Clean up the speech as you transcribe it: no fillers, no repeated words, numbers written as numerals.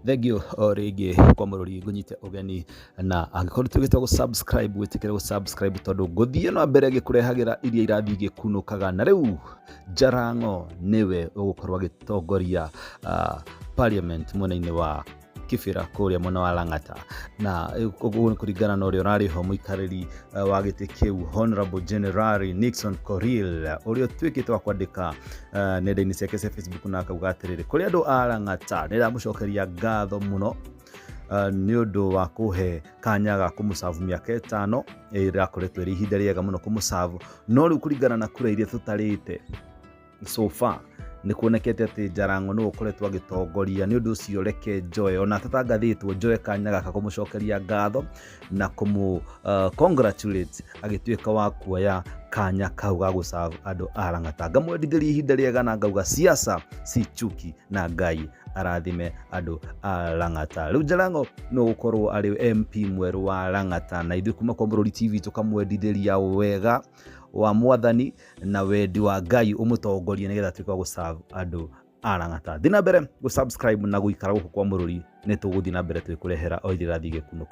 Thengiũ o rĩngĩ kwa Mũrũri, ngũnyite ũgeni, na angĩkorwo tũgĩtwo gũ subscribe, wĩtĩkĩre gũ subscribe, tondũ ngũthiĩ na mbere ngĩkũrehagĩra iria irathiĩ igĩkunũkaga. Na rĩu Jarango nĩwe ũgũkorwo agĩtongoria parliament mwena-inĩ wa Kibera kũrĩa mwena wa Lang'ata, na ũguo nĩ kũringana na ũrĩa ũrarĩ ho mũikarĩri wa gĩtĩ kĩu, Honorable General Nixon Korir, ũrĩa ũtuĩkĩte wa kwandĩka nenda-inĩ ciake cia Facebook na akauga atĩrĩrĩ, kũrĩ andũ a Lang'ata, nĩ ndamũcokeria ngatho mũno nĩ ũndũ wa kũhe kanya ga kũmũcabu mĩaka 5 ĩrakoretwo ĩrĩ ihinda rĩega mũno kũmũcabu. No rĩu kũringana na kura iria tũtarĩte so far, nĩ kuonekete atĩ Jarango nĩwe ũkoretwo agĩtongoria. Nĩ ũndũ ũcio reke njoe, ona atatangathĩtwo, njoe kanya gaka kũmũcokeria ngatho na kũmũ congratulate agĩtuĩka wa kuoya kanya kau ga gũcabu andũ a Lang'ata. Ngamwendithĩria ihinda rĩega na ngauga siasa si chuki, na Ngai arathime andũ a Lang'ata. Rĩu Jarango no gũkorwo arĩ MP mwerũ wa Lang'ata, na ithuĩ kuma kwa Mũrũri TV tũkamwendithĩria wega wa Mwathani na wendi wa Ngai ũmũtongorie nĩgetha atuĩke wa gũserve andũ a Lang'ata. Thiĩ na mbere gũ subscribe na gũikara gũkũ kwa Mũrũri, nĩ tũgũthiĩ na mbere twĩkũrehera o iria irathiĩ igĩkunũka.